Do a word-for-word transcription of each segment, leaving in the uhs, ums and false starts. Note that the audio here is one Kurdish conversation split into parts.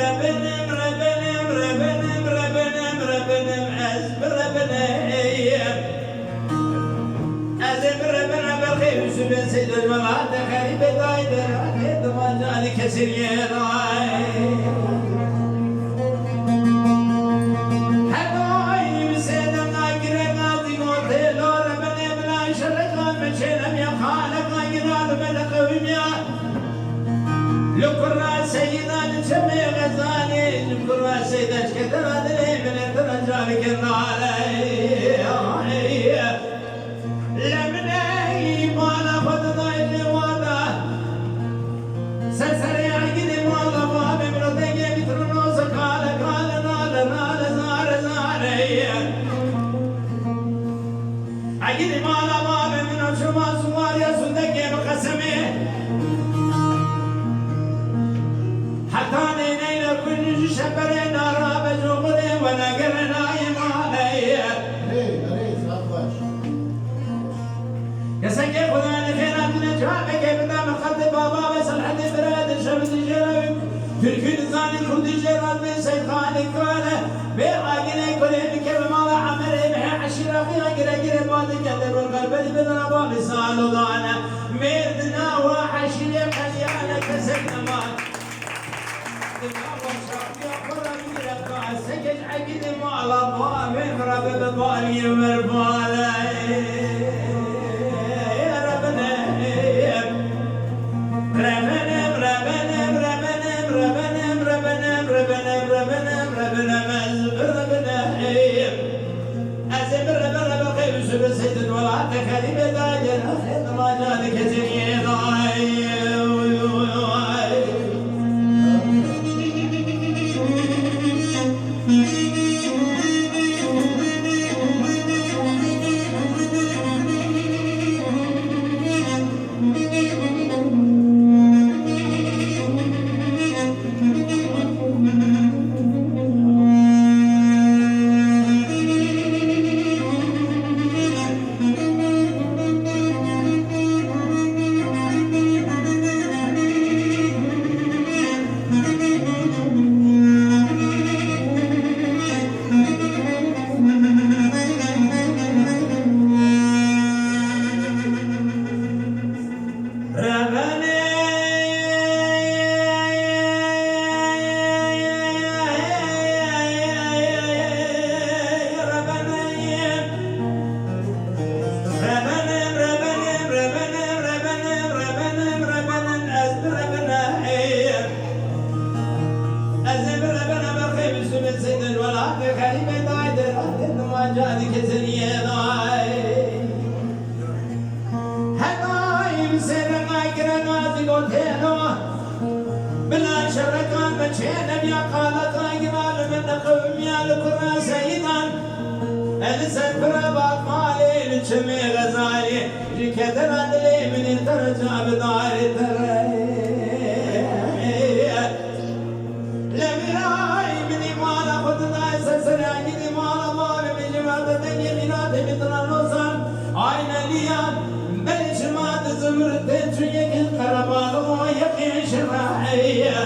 Rebenim, rebenim, rebenim, ez bi rebeneyim. Ez ê bi rebena berxê Yusufê Seydo ji welatê xerîbê dayê deranê dimanca li kesiriyê dayê. Her daîm sêdeka gireka digotê lo rebenê bila şerekan me çênem ya xaleka giran me de qewimiya. Li kurra seyîda li çemê Xezalê, li kurra seyda ji ketena dilê min ê tira careke nalê. Le min ey mala xwe didayê lê wada. Ser serê egîdê mala bavê min û dengê vîtronosa kale kale nale nale zare zare. Egîdî mala bavê min û çima ziwariya zûndekê bi qesemê. Heta nêneyne ku ji şeperê narabe coxirê we negere nayê malê. Hey, erê, saet baş. Kesekê Xwedayê xêra tune cevabekê bida min xetê baba ve Selhedê bira de şev di jêra wî. Tirkî dizanî, kurdî jê re bê Seyxanê kare. Bê agirê kurê bikeve mala Emerê, bihê eşîra xîra gire gire badike de ber berberî bidana babê Salodane. Mêr di nawa eşîrê qeliyane kesek nema. Di nawa şafiya xwe re bigire qaseke ji egîdê mala babê min re bibe baliyê merbale. Rebenim, rebenim, ez bi rebeneyim. Ez ê bi rebe rebe xêr û sibir seydin welatê xerîbê dayê, xêr dimaca li keceniyê dayê. Ez ê bi rebena berxê Yusufê Seyda ji welatê xerîbê dayê de radê dimaca di keseniyê dayê. Her daîm sêreka gireka digotêno. Bila şerekan me çê nebiya qaleka gina li min neqewimiya li kurra seyidan. Li ser pira batmalê li çimê Xezalê. Ji kedera dilê min ê te re ca bidarê te re. Lewîrayî min îmana xwe didayê ser serê egîdî mala bavê min ji ber de dengê mîratê min dina nosan. Ayneliyan belê çima dizim ritê çû yekê qerebalixo yekê şirayê.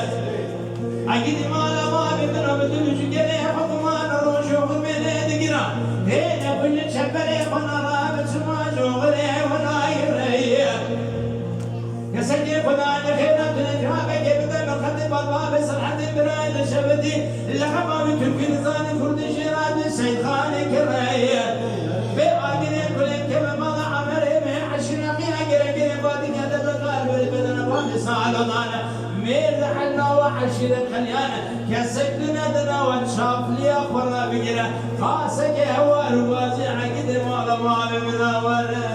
Egîdî mala bavê min a bi dil û ji gelê hukman roj û xurmê lê digira. Hê ne xwe ji çeperê xwe nara bi çima ji xurê xwe nagirê. Kesekê Xwedayê xêra tune cevabekê bide min xetê baba ve Serhedê birayê li şevedî. Li xema wî Tirkî nizanî Kurdî jê radî Seyxanê kireye. Bê agirê kulên keve mala Emerê me eşîra qîya gere gere badî kete bi qal weri bedene bavê Salonane. Mêr di hel nawa eşîre qeliyane. Kesek dine di nawa çafliya xwe re bigire. Qaseke hewa rûbazî egîdê mala mavê min a were.